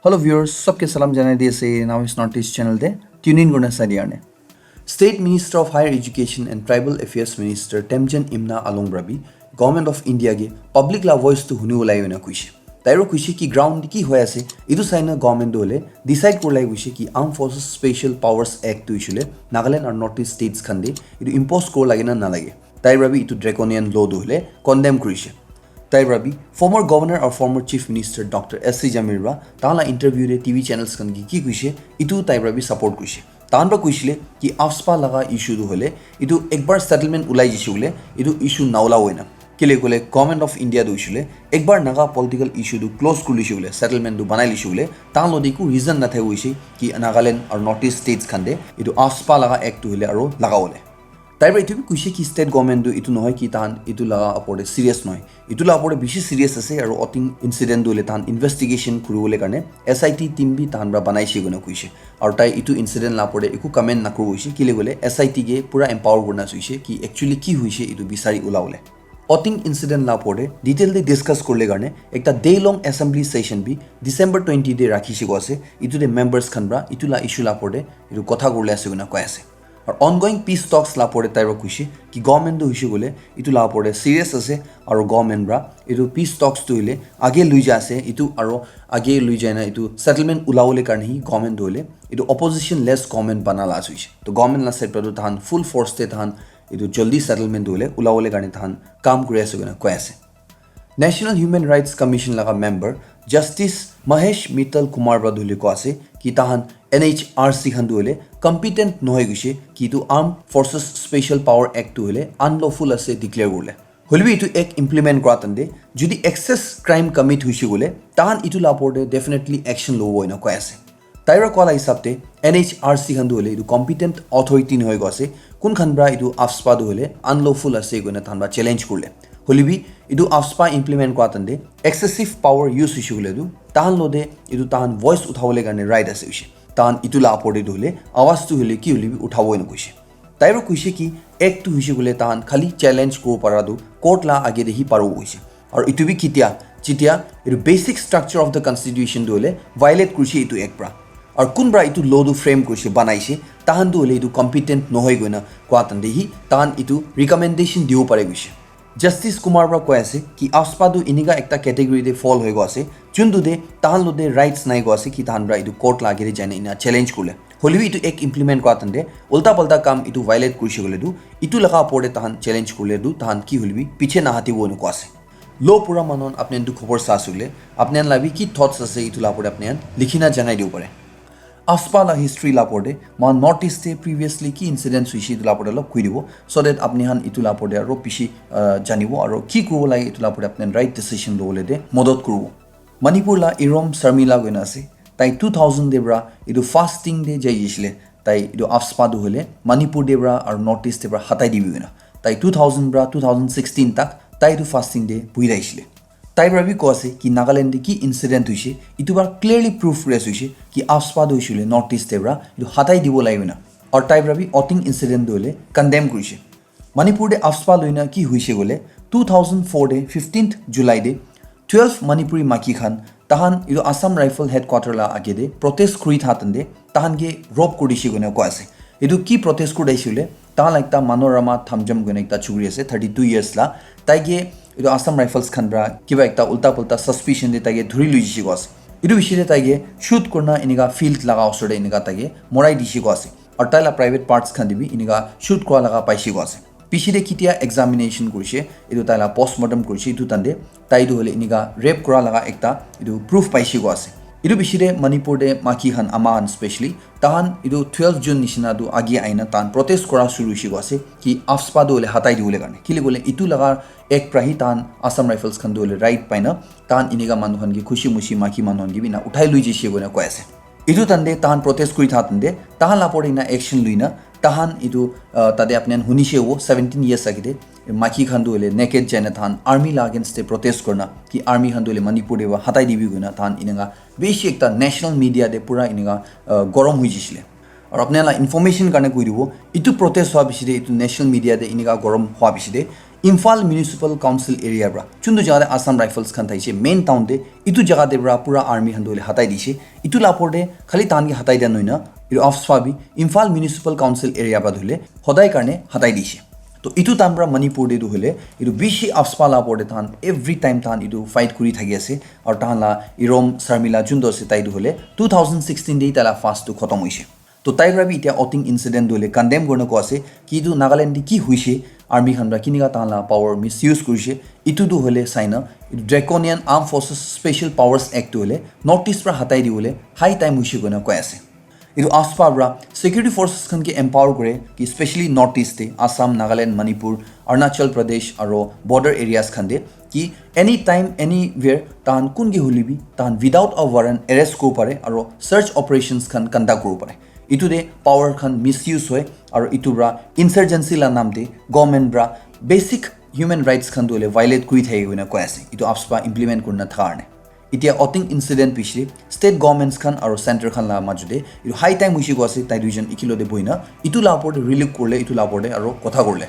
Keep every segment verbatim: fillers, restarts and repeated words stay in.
Hello viewers, sabke salam janai di ase Now is Northeast channel te tune in kurna sai di karne. State Minister of Higher Education and Tribal Affairs Minister Temjen Imna Along Rabi Government of India ke public la voice tu huni ulai na kuishe. Tairo kuishe ki ground ki hoi ase, itu sai na government tu hole decide kurlai kuishe ki Armed Forces Special Powers Act tu ishule Nagaland aru Northeast states khan de itu impose kor lage na nalage. Tai para bi itu draconian law tu hole condemn kurishe. Tai para bi former governor or former chief minister Doctor S C Jamir para tahan la interview de T V channels khan ki ki kuishe, itu tai para bi support kuishe. Tahan para kuishile ki AFSPA laga issue tu hole itu ekbar settlement ulai jishe bole itu issue na ula hoina. Kile kole Government of India tu ishile ekbar Naga political issue tu close kuri lishe bole, settlement tu banai lishe bole, tahan lo de ku reason na thai hoishe ki Nagaland or Northeast states khan de itu AFSPA laga act tu hole aro laga bole. Tai para itu bi kuishe ki state government tu itu nohoi ki tahan itu laga apor de serious nohoi. Itu la apor de bishi serious ase aro Oting incident tu hole tahan investigation kuribole karne S I T team bi tahan para banaishe koina kuishe. Aro tai itu incident la apor de eku comment nakuru hoishe, kile kole S I T ke pura empower kurna hoishe ki actually ki hoishe itu bisari ula bole. Oting incident la apor de detail de discuss kurle karne ekta day long assembly session bi December twenty de rakhishe ko ase. Itu de members khan para itu la issue la apor de itu kotha kurle ase koina koi ase. Aru ongoing peace talks la pore tai para kuishe ki government tu hoishe koile itu la pore serious ase aru government para itu peace talks tu hoile age lui ja ase itu aru age lui jai na itu settlement ulabole karne hi government tu hoile itu opposition less government bana la ase hoishe. To government la side para tu tahan full force te tahan itu jaldi settlement tu hoile ulabole karne tahan kam kuri ase koina koi ase. National Human Rights Commission laga member Justice Mahesh Mittal Kumar para dhuli ko ase ki tahan N H R C khan tu hoile competent nohoi gise ki itu Armed Forces Special Power Act tu hoile unlawful ase declare kurle. Hoilebi itu act implement kura tante jodi excess crime commit hoise koile tahan itu la opor te definitely action lobo hoina koi ase. Tai para koa la hisab te N H R C khan tu hoile itu competent authority nohoi ko ase, kun khan para itu AFSPA tu hoile unlawful ase koina tahan para challenge kurle. Hoilebi itu AFSPA implement kura tante excessive power use hoise koile tu tahan lo te itu tahan voice uthabole karne right ase hoise. Tahan itu la opor te tu hoile awaz tu hoile ki hoile bi uthabo ena koise. Tai para kuishe ki act tu hoishe koile tahan khali challenge koribo para tu court la age te hi paribo koishe. Aru itu bi kitia, jitia itu basic structure of the constitution tu hoile violate kurishe itu act para. Aru kun para itu law tu frame kurishe, banaishe, tahan tu hoile itu competent nohoi koina koa tante hi tahan itu recommendation dibo pare koishe. Justice Kumar para koi ase ki AFSPA tu enika ekta category te fall hoi go ase, juntu te tahan lo te rights nai go ase ki tahan para itu court la age te jaina ena challenge kurle. Hoilebi itu act implement kura tante ulta palta kam itu violate kurishe koile tu itu laga opor te tahan challenge kurle tu tahan ki hoilebi piche na hatibo ena koa ase. Lo pura manon apne tu khobor sa sule apne la bi ki thoughts ase itu la opor te apne likhi na janai dibo pare. AFSPA la history la opor te ma North East te previously ki incidents hoise itu la opor te olop koi dibo so that apni han itu la opor te aro bishi uh, janibo aro ki kuribo lage itu la opor te apni right decision lobole te modot kuribo. Manipur la Irom Sarmila koina ase. Tai two thousand te para itu fasting te jai gisile. Tai itu AFSPA tu hoile Manipur te para aru North East te para hatai dibi koina. Tai two thousand para two thousand sixteen tak tai itu fasting te buhi rahisile. Tai para bi ko ase ki Nagaland te ki incident hoise itu para clearly proof kuri ase hoise ki AFSPA tu hoise North East te para itu hatai dibo lage koina. Aru tai para bi Oting incident tu hoile condemn kurise. Manipur te AFSPA loina ki hoise koile two thousand four te fifteenth July te twelve Manipuri maki khan tahan itu Assam Rifle headquarter la age te protest kuri tha tante tahan ke rope kuri dishe koina koi ase. Itu ki protest kuri dai shile tahan la ekta Manorama Thamjam koina ekta chukri ase thirty two years la tai ke itu Assam Rifles khan para kiba ekta ulta pulta suspicion te tai ke dhuri lui jishe ko ase. Itu bishi te tai ke shoot kurna enika field laga osor te enika tai ke morai dishe ko ase. Aru tai la private parts khan te bi enika shoot kura laga paishe ko ase. Piche te kitia examination kurishe, itu tai la postmortem kurishe, itu tante tai itu hoile enika rape kura laga ekta itu proof paishe ko ase. Itu piche te Manipur te maki khan ama khan specially tahan itu twelve June nishina tu agi aina tahan protest kura shuru hoishe ko ase ki AFSPA tu hoile hatai dibole karne. Kile koile itu laga act pra hi tahan Assam Rifles khan tu hoile right paina tahan enika manu khan ki khushi mushi maki manu khan ki bi na uthai lui jishe koina koi ase. Itu tante tahan protest kuri tha tante tahan la pore na action luina tahan itu uh, tate apni khan hunishe wo seventeen years agite maki khan tu hoile naked jaina tahan army la against te protest kurna ki army khan tu hoile Manipur te wa hatai dibi koina tahan enika bishi ekta national media te pura enika uh, gorom hui jisile. Aru apni la information karne koi dibo itu protest hua bishi te itu national media te enika gorom hua bishi te Imphal Municipal Council area pra, chuntu jaga te Assam Rifles khan thaise main town te, itu jaga te pra pura army khan tu hoile hatai dise. Itu la opor te khali tahan ke hatai dia noina, itu AFSPA bi Imphal Municipal Council area pra tu hoile hodai karne hatai dise. To itu time pra Manipur te tu hoile itu bishi AFSPA la opor te tahan every time tahan itu fight kuri thaki ase. Aru tahan la Irom Sarmila juntu ase tai tu hoile two thousand sixteen te tai la fast tu khotom hoise. To tai pra bi itia Oting incident tu hoile condemn kurina koa ase ki itu Nagaland te ki hoise, army khan pra kinika tahan la power misuse kurise, itu tu hoile saina itu Draconian Armed Forces Special Powers Act tu hoile North East pra hatai di hoile high time hoise koina koi ase. Itu AFSPA pra security forces khan ke empower kure ki specially North East te Assam, Nagaland, Manipur, Arunachal Pradesh aro border areas khan te ki anytime, anywhere tahan kun ke hoile bi tahan without a warrant arrest kuri pare aro search operations khan conduct kuri pare. Itu te power khan misuse hoi aro itu pra insurgency la nam te government pra basic human rights khan tu hoile violate kuri thaki koina koi ase. Itu AFSPA implement kurina thaka karne. Itia Oting incident piche state governments khan aro center khan la majo te itu high time hoise koa ase, tai duijon ekilog te bohina itu la opor te relief kurle, itu la opor te aro kotha kurle.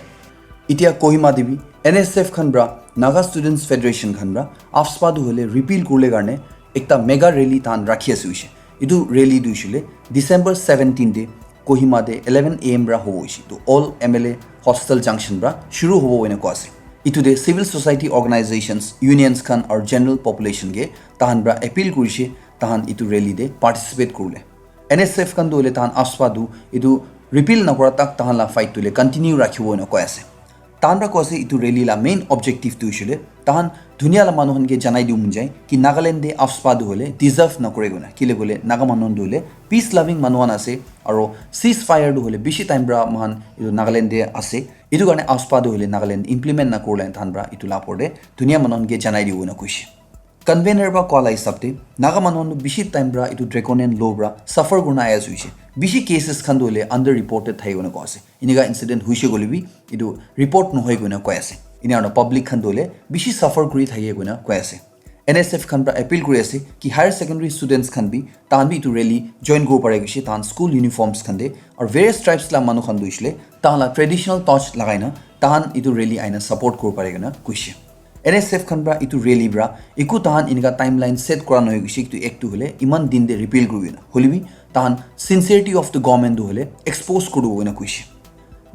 Itia Kohima te bi N S F khan pra, Naga Students Federation khan pra AFSPA tu hoile repeal kurle karne ekta mega rally tahan rakhi ase hoise. Itu rally tu hoishe le December seventeen te Kohima te eleven A M pra hobo hoise. Tu all M L A hostel junction pra shuru hobo hoina koa ase. Itu te civil society organizations, unions khan aru general population ke tahan pra appeal kurishe, tahan itu rally te participate kurle. N S F khan tu hoile tahan AFSPA tu itu repeal nakura tak tahan la fight tu le continue rakhibo hoina koi ase. Tahan pra koa ase itu rally la main objective tu hoishe le tahan dunia la manu khan ke janai dibo mon jai ki Nagaland te AFSPA tu hoile deserve nakure koina. Kile koile Naga manu khan tu hoile peace loving manu khan ase, aro ceasefire tu hoile bishi time pra moikhan itu Nagaland te ase. Itu karne AFSPA tu hoile Nagaland implement nakurle tahan pra itu la opor te dunia manu khan ke janai dibo koina koishe. Convener pra koa la hisab te Naga manu khan tu bishi time pra itu draconian law pra suffer kurina ahi ase hoishe. Bishi cases khan tu hoile under reported thaki koina koa ase. Inika incident hoishe koile bi itu report nohoi koina koi ase. Enia aru public khan tu hoile bishi suffer kuri thaki koina koi ase. N S F khan pra appeal kuri ase ki higher secondary students khan bi tahan bi itu rally join kuribo pare koishe, tahan school uniforms khan te aru various tribes la manu khan tu hoishe le tahan la traditional torch lagai na tahan itu rally aina support kuribo pare koina koishe. N S F khan pra itu rally pra eku tahan inika timeline set kura nohoi koishe, itu act tu hoile iman din te repeal kuribo na. Hoile bi tahan sincerity of the government tu hoile expose kuribo koina koishe.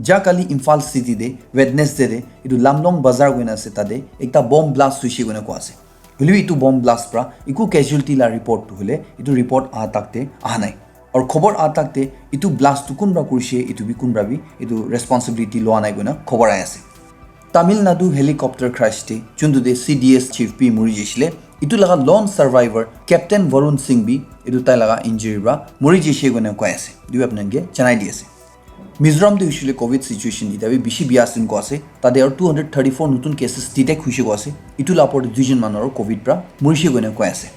Ja kali Imphal city te Wednesday te itu Lamlong Bazar koina ase, tate ekta bomb blast hoishe koina koa ase. Hoile bi itu bomb blast pra eku casualty la report tu hoile itu report aha tak te aha nai. Aru khobor aha tak te itu blast tu kunba kurishe, itu bi kunba bi itu responsibility loa nai koina khobor ahi ase. Tamil Nadu helicopter crash te juntu te C D S chief bi muri jaishe le, itu laga lone survivor Captain Varun Singh bi itu tai laga injury pra muri jaishe koina koi ase. Itu bi apni khan ke janai di ase. Mizoram te hoishe le covid situation ita bi bishi bia ase koa ase. Tate aru two hundred thirty-four notun cases detect hoishe koa ase. Itu la opor te duijon manu aru covid pra murishe koina koi ase.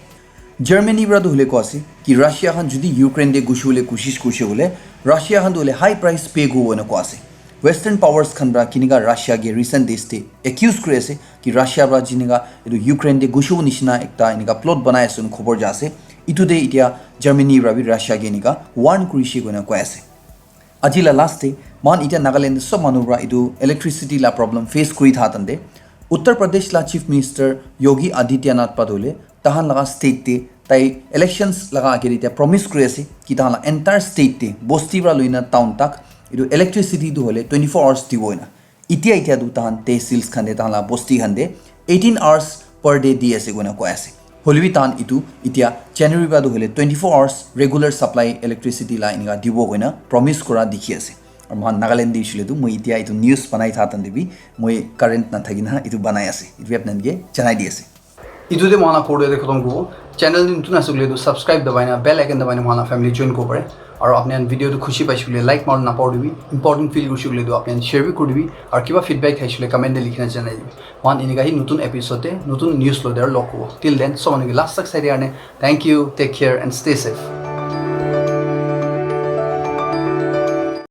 Germany pra tu hoile koa ase ki Russia khan jodi Ukraine te ghusi bole koshish kurishe koile Russia khan tu hoile high price pay kuribo koina koa ase. Western powers khan pra kinika Russia ke recent days te accuse kuri ase ki Russia pra jinika etu Ukraine te ghusibo nishina ekta enika plot banai ase koina khobor ja ase. Itu te itia Germany pra bi Russia ke enika warn kurishe koina koi ase. Aji la last te, moikhan itia Nagaland te sob manu pra etu electricity la problem face kuri tha tante, Uttar Pradesh la Chief Minister Yogi Adityanath pa tu hoile, tahan laga state te tai elections laga age te tai promise kuri ase ki tahan la entire state te, bosti pra loina town tak, etu electricity tu hoile twenty-four hours dibo hoina. Itia itia tu tahan tehsils khan te, tahan la bosti khan te eighteen hours per day di ase koina koi ase. Hoilebi tahan etu itia January pra tu hoile twenty-four hours regular supply electricity la enika dibo koina promise kura dikhi ase. Aru moikhan Nagaland te hoishe le tu moi itia etu news banai tha tante bi moi current nathaki na etu banai ase. Etu bi apni khan ke janai di ase. Etu te moikhan la khobor tu yate khatam kuribo. Channel te notun ase koile tu subscribe dabai na bell icon dabai na moikhan la family join kuribo pare. Aru apni khan video tu khushi paishe koile like mara napahoribi. Important feel kurishe koile tu apni khan share bi kuri dibi. Aru kiba feedback thaishe koile comment te likhi na janai dibi. Moikhan enika hi notun episode te notun news loi te aru log kuribo. Till then, sob manu ke last tak sai dia karne thank you, take care and stay safe.